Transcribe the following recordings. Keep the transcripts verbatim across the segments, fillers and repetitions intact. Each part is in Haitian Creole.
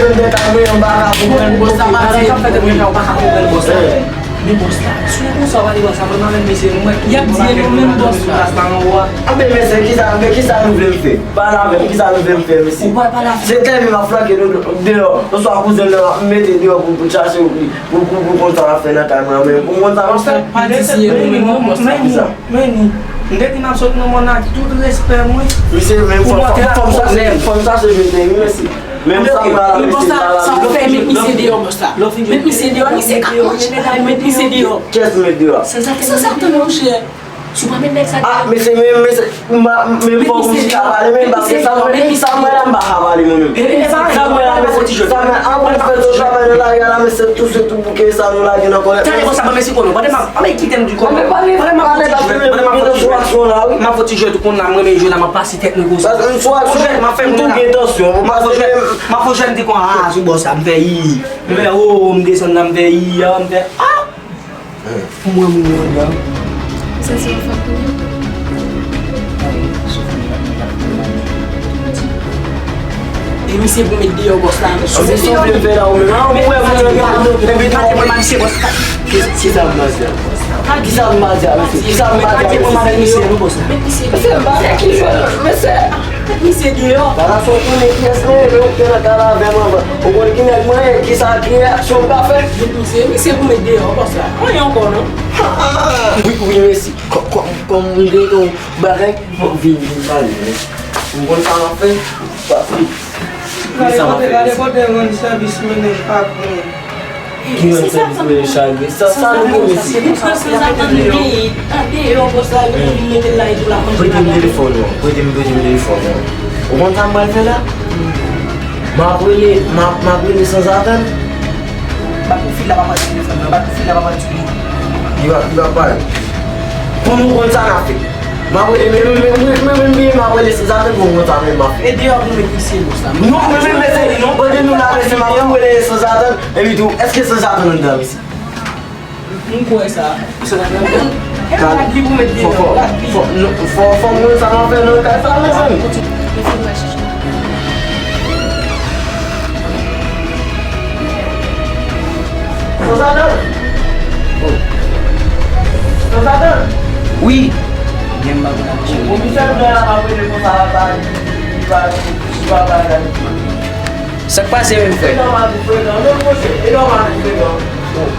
tande kay mwen anba ka pou mwen. Bòs la pa di. Sa k ap fè tèt mwen fè ou pa ka konprann bòs la. Men bòs la, si w konsa w ale bòs la, mwen pa menm mesye nou mwen. Y ap di e nou menm bòs la. Plas la anwo a. Anben mesye, kisa, men kisa nou vle m fè? Pale avè m, kisa nou vle m fè mesye? Ou pral pale avè m. Se tèmen m ap flanke nou deyò. Oswa kouzen nan ap mete deyò pou, pou chache ou, pou, pou, pou konn sa w ap fè nan kay mwen. Men pou konn sa w ap fè. Pa di si e nou menm non bòs la. Men ni, m te di m ap sot nan mòn ak tout respè mwen. Misye, men fòm, fòm sa se, fòm sa se jete wi mesye. Menm sa m pral la, misye pa la. Sa w fè, met misye deyò bòs la. Met misye deyò, misye ka pran chita, met misye deyò. Kiyès met deyò? San sa, san sa tann monchè. Si w pa met nèg sa deyò. Ah mesye, men, men, men fòk ou chita pale men paske sa mwen, sa mwen la m pa ka pale mwen menm. Sa mwen la, mesye, sa mwen, an mwen fè tout travay nan lari a la, mesye, tou se tou bouke sa nou lage nan kòlèt. Tande bòs la, ban m eseye konnen. Pandan m ap, pandan kite m di kòman. Pandan m ap fè ti jwèt, pandan m ap fè ti jwèt. M ap fè ti jwèt ou konn la, m renmen jwe la, m ap pase tèt nèg konsa. Yon swa m tou gen tansyon, m ap fè jwèt, m ap fè jwèt, m ap fè jwèt, m ap fè ii, m fè o, m desann la, m fè ii, m fè a. Mwen moun yo la. Ou santi w anfòm kounye a? Misye pou met deyò bòs la. Misye pou met deyò. Ou wè moun nan gade epi tou. Kisa m pa di a? Kisa m pa di a, mesye? Kisa m pa di a, mesye? Mesye, m pa fè ki jwèt, mesye. Met misye deyò. Palaso, ou konnen kiyès mwen ye, men ou te nan kay la avè m anvan. Ou konn ki nèg mwen ye, kisa ki reyaksyon m ka fè? Met misye, misye pou met deyò, bòs la. Anyen ankò, non? Wi, wi, mesye. Kò-, kò-, kòm m gen yon bagay, bon, vin, vin pale, mesye. M konn sa m ap fè, paske, m konn sa m ap fè, mesye. Gade kote rann sèvis mennen chagren. Ki rann sèvis mennen chagren? Sa, sa nou gen, mesye? Li pran sanzatann li deyò, bòs la, li vin mete l la epi l ap manje. Prete m telefòn ou an. Prete m, prete m telefòn ou an. Ou konn sa m pral fè la? M ap rele, m ap, m ap rele sanzatann. Bat pou fi la pa pran telefòn nan, bat pou fi la pa pran telefòn nan. Li va, li va pale. Pou nou konn sa n ap fè. M ap rele, men, men, men, men, men, men, m ap rele sanzatann pou nou konn sa men m ap fè. E deyò pou met misye bòs la. Non, men, men, men, se, non, pandan nou la, mesye, m ap rele sanzatann. Epi tou, èske sanzatann anndan, mesye? M kwè sa. Sanzatann anndan. Gad li pou met deyò. Fò, fò, fò, non, fò, fò m wè sa m ap fè nan kay sa, mezanmi. Sanzatann! Oh. Sanzatann! Wi! Gen m pa konn ap jere. Komisè Blan la pa prete konsa la, pa, li pa, li pa, pa, pa. Sa k pase menm, frè? E nòmal pou frekan, non, monchè, e nòmal pou frekan. Oh.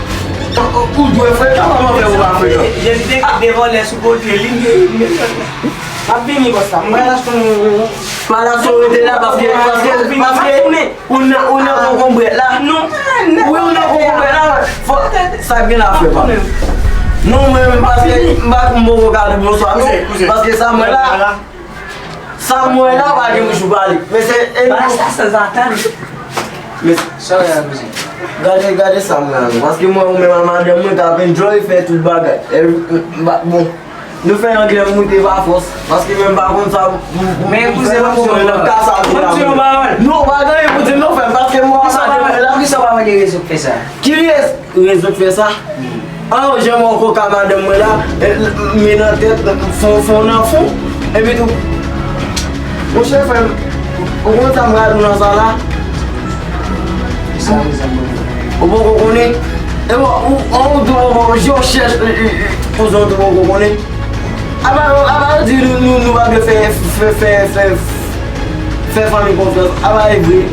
Ou, ou, ou dwe frekan, kòman fè ou pa frekan? Jezi te ka devan lè sou kote li, men, men, men. M ap vini, bòs la. M pral achte yon, yon, yon. Palaso rete la, paske, paske, paske ou nan, ou nan konkonbrèt la. Non. Wi, ou nan konkonbrèt la. Fò, sa gen la fè pa. Non, mwen menm, paske m pa, m poko ka di bonswa, non. Paske sa mwen la, sa mwen la, pa gen moun jou pale. Men se, e nou. Sa, sa, sa, sa, sa. Men sa w ye a, kouzen? Gade, gade sa mwen la, non. Paske mwen, ou menm a madanm mwen, t ap enjoy fè tout bagay. E, m, m, bon. Nou fè anglè moute pa fòs, paske menm pa konn sa pou, pou, pou fè nan ka sa pou la. Men kouzen, ban m di w yon pawòl. Non, pa gen anyen pou di m non, frè m, paske mwen pa mande la. Poukisa w pa mande rezon k fè sa? Ki rez-, rezon k fè sa? An, jan mwen koka madanm mwen la, e, men nan tèt, fon, fon nan fon, epi tou. Monchè, frè m, ou konn sa m pral di w nan sa la? Ou poko konnen? E bon, ou, ou, ou, ou, ou, yo chèch, e, e, e, kouzen, ou poko konnen? Apa, apa yo di nou, nou, nou pa dwe fè, fè, fè, fè, fè fanmi konfyans. Apa e vre.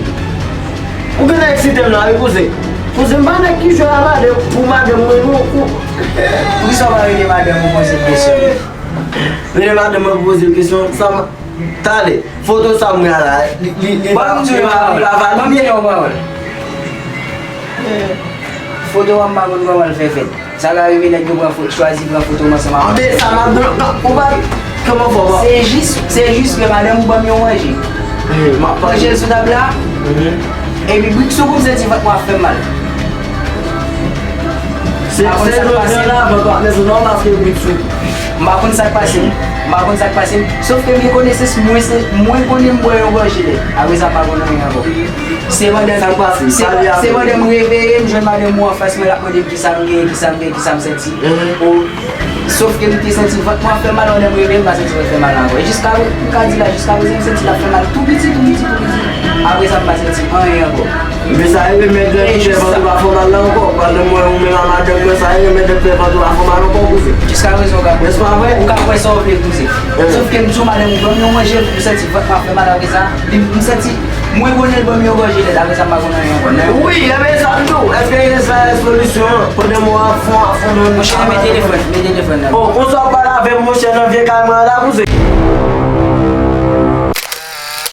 Ou gentan eksite m la, wi, kouzen. Kouzen, m pa nèg ki jwe a madanm, pou madanm mwen, non, ou. Poukisa w pa rele madanm ou poze l kesyon? Rele madanm mwen pou poze l kesyon, sa m, talè. Foto sa m wè a la, li, li, li pa, li pa valide. Ban m di w yon pawòl. Foto a m pa konn kòman l fè fèt. Sa ka rive nèg yo pran fo-, chwazi pran foto m ansanm avè w. Anben, sa m ap di w, ou pa, kòman fò w pa? Se jis, se jis ke madanm ou ban m yon manje. Manje l sou tab la, epi brik sou kou m santi vant mwen ap fè m mal. Se, se jodi a la, mwen pa, men se nòmal paske brik sou kou. M pa konn sa k pase m. M pa konn sa k pase m. Sof ke m gen konesans, mwen se, mwen konnen m bwè yon gòje lèt. Apre sa, m pa konn anyen ankò. Se pandan, se, se pandan m reveye, m jwenn madanm ou anfas mwen, l ap mande m kisa m gen, kisa m gen, kisa m santi. Sof ke m te santi vant mwen ap fè m mal, pandan m reveye, m pa santi vant fè mal ankò. E jiska, m ka di la, jiska prezan, m santi l ap fè mal tou piti, tou piti, tou piti. Apre sa, m pa santi anyen ankò. Men sa rive, men grann ki fè vant ou pa fè w mal la ankò. Pandan m wè ou menm a madanm mwen, sa rive, men grann ki fè vant ou pa fè w mal ankò, kouzen. Jiska prezan, ou ka, nèspa vre? Ou ka kwè sa w vle, kouzen. Sof ke m di w, madanm ou ban m yon manje, m santi vant mwen ap fè mal, apre sa, li, m santi, mwen konnen l ban m yon gòje lèt, apre sa, m pa konn anyen ankò, non. Wi, enben sa m di w, èske se sa solisyon an? Pandan m wè w ap fon, ap fon nan. Monchè, men telefòn, men telefòn nan. Oh, konsa w ap pale avè m, monchè, nan vye kay mwen an la, kouzen.